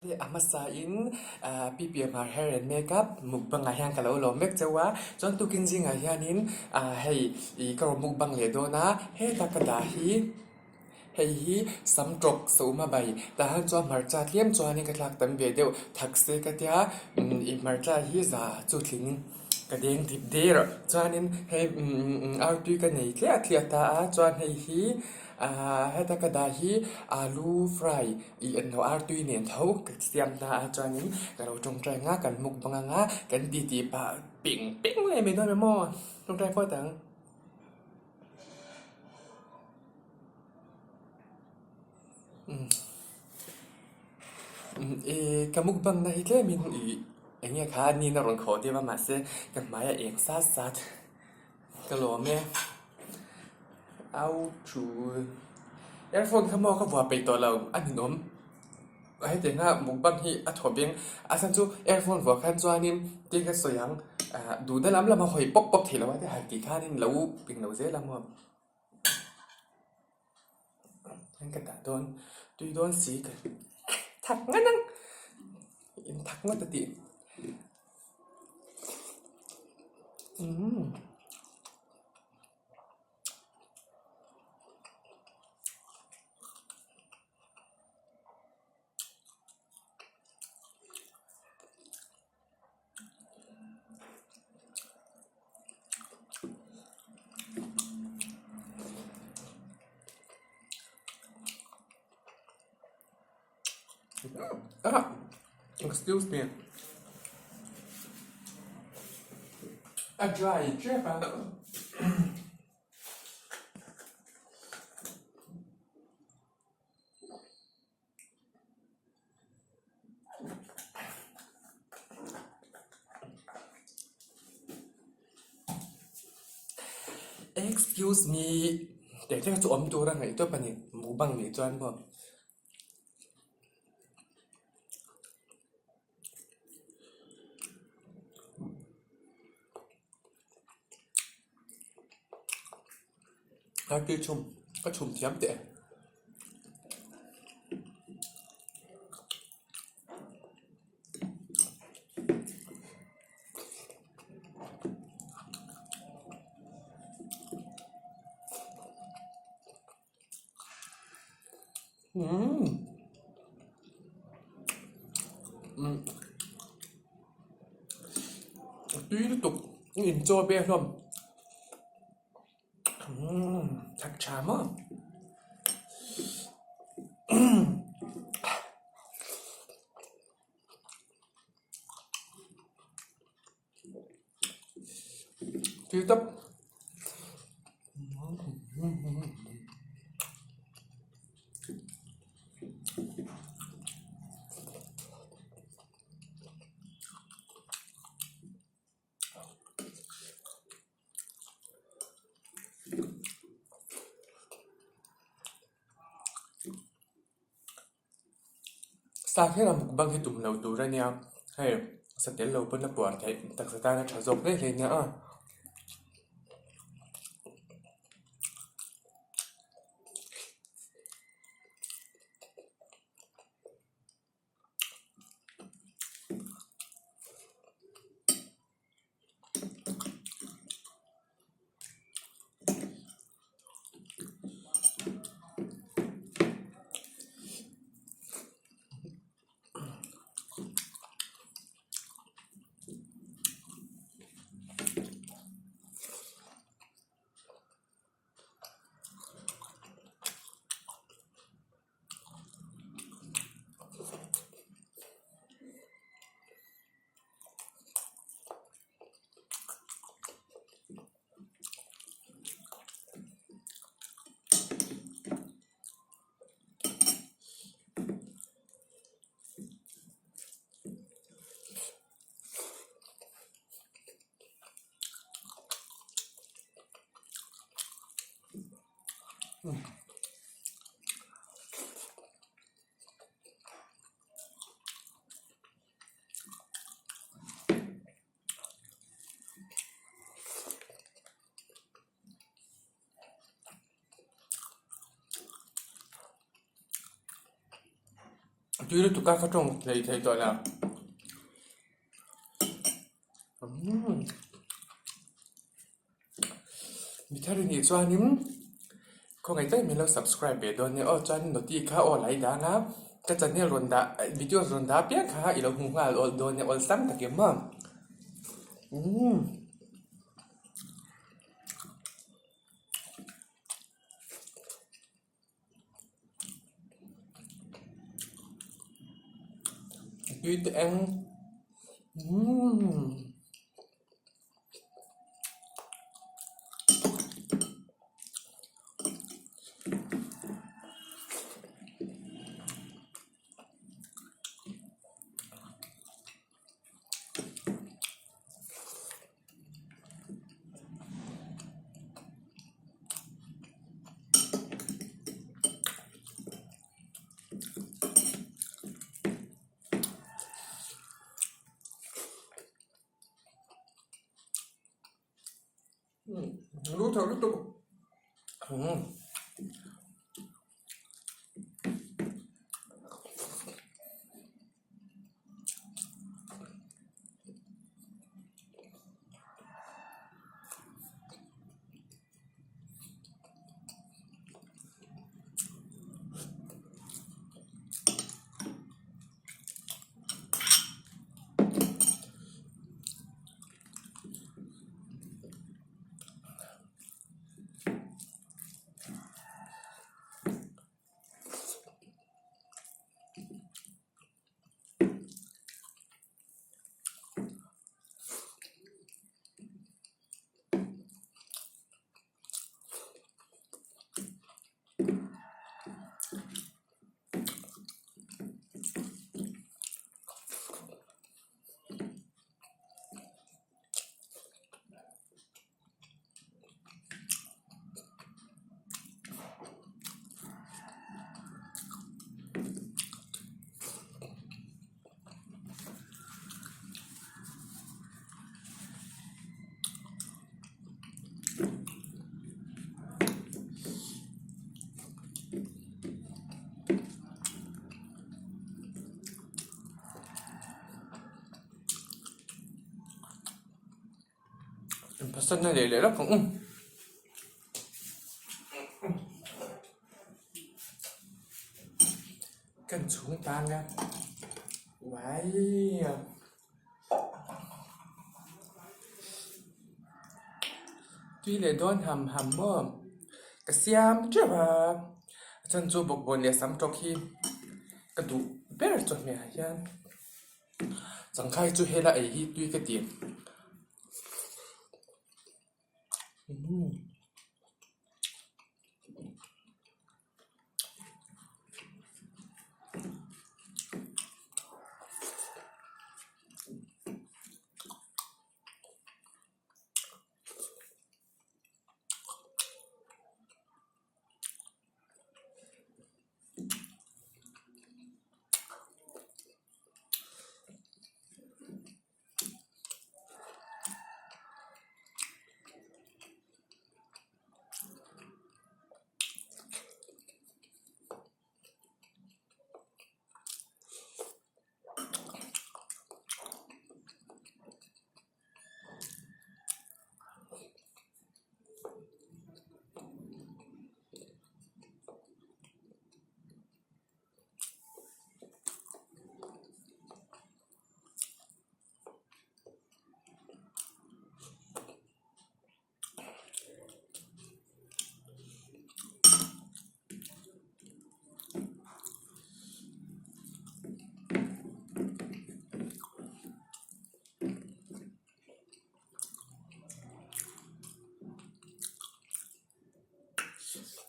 A hmasa in Pi Hmar Hair and Makeup mukbang ah hian ka lo lawm vek chauh a, chuan tukin zingah hianin hei ih ka rawn mukbang leh dawn a, heta ka dah hi hei hi sam tawk sawma bai tah hian chuan hmarcha tlem chuanin ka thlak tam ve deuh thak se ka tia ih hmarcha hi za chu tling ka deng dip der chuanin hei artui ka nei tliah tliah ta a chuan hei hi ahh heta ka dah hi alu fry Ih an lo artui nen tho ka siam ta a chuanin ka lo tawngtai ang a kan mukbang ang a kan titi pah peng peng leh mai dawn emaw tawngtai phawt ang. Ih ka mukbang na hi tlemin ih eng nge kha ni na rawn khawh deuh a mahse ka hmai a eng sat sat. Ka lawm e. Au chu earphone kha maw ka vuah peih tawh lo a ninawm. Hetiang a mukbang hi a thaw beng a chhan chu earphone vuah khan chuanin tin ka sawi ang ah duhna lam lam a hawi pawp pawp theih loh a te han tih khanin lo ping lo zel a maw. Ka dah dawn tui dawn si ka thak ngat ang in thak ngawt a tih. Umm. Ah, excuse me. A dry tep a. Excuse me tih te kha chu awm tur a ngaih tawp a ni mukbang nih chuan maw. Artui chhum ka chhum thiam teh e. Umm umm a tui lutuk a inchaw vel hlawm umm thak tha maw. Tui tawp. Sa kher a mukbang hi tum lo tur a nia hei sa tel lo pawn a puar theih taksa tan a tha zawk hle hle nia a. Tui lutuk a ka tawng hlei thei tawh lo. Mi thar i nih chuanin khawngaih takin min lo subscribe ve dawn nia aw chuan noti kha aw lai dang a ka channel rawn dah video rawn dah apiang kha i lo hmu nghal awl dawn nia awlsam takin maw umm. Tui te eng umm. Lu tho lutuk umm. Inphasanna leh leh lawk ang u. Kan chhung tang a uai tui leh dawn ham ham maw ka siam teuh a a chhan chu bawkbawn leh sam tawk hi ka duh ber chawhmeh ah hian. Changkhai chu hela ei hi tui ka ti.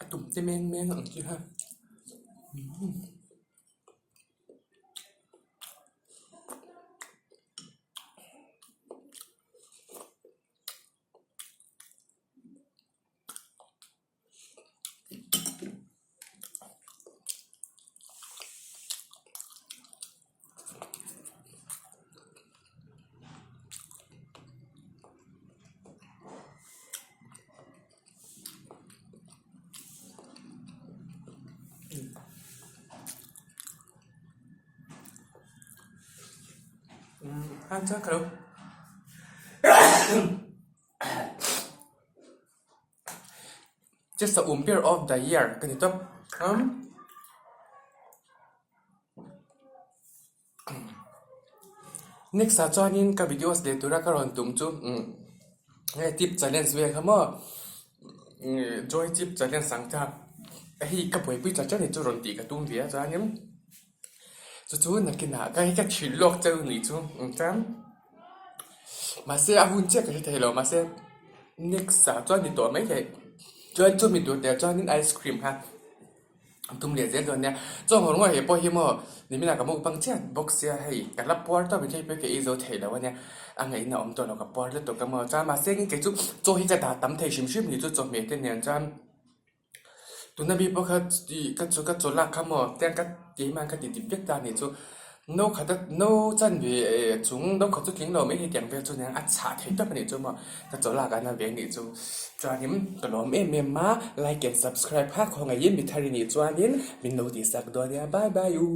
A tum te meng meng ang chi kha. Umm chuan ka lo Just a um ber of the year ka ni tawp umm next ah chuanin ka videos leh tura ka rawn tum chu umm hei tip challenge vel kha maw joy chip challenge ang kha hei ka buaipui chat chat ni chu rawn tih ka tum ve a chuanin chu chu nakinah ka hei ka chhilh lawk cheu nih chu chuan mahse a hun chiah ka hre thei lo mahse next ah chuan ni tawh maithei chuan chumi tur tel chuanin ice cream kha an tum leh zel dawn nia chuan ngawr ngawr he pawh hi maw nimin ah ka mukbang chiah bawk sia hei ka la puar tawp in hei pawh hi ka ei zo thei lo ania a ngaihna awm tawh lo ka puar lutuk a maw chuan mahse kei chu chaw hi ka dah tam thei hrim hrim ni chu chawhmeh te nen chuan. Tuna mi pawh kha ih ka chu ka chaw lak kha maw tiang ka keimah ka ti dik vek ta anih chu no khat a no chanve chung no khat chu tling lo mai hetiang vel chu nia a chhah thei tawp anih chu maw ka chaw lak an a ve anih chu chuanin ka lawm em em a like and subscribe kha khawngaih in mi thar i nih chuanin min lo tihsak dawn nia bye bye u.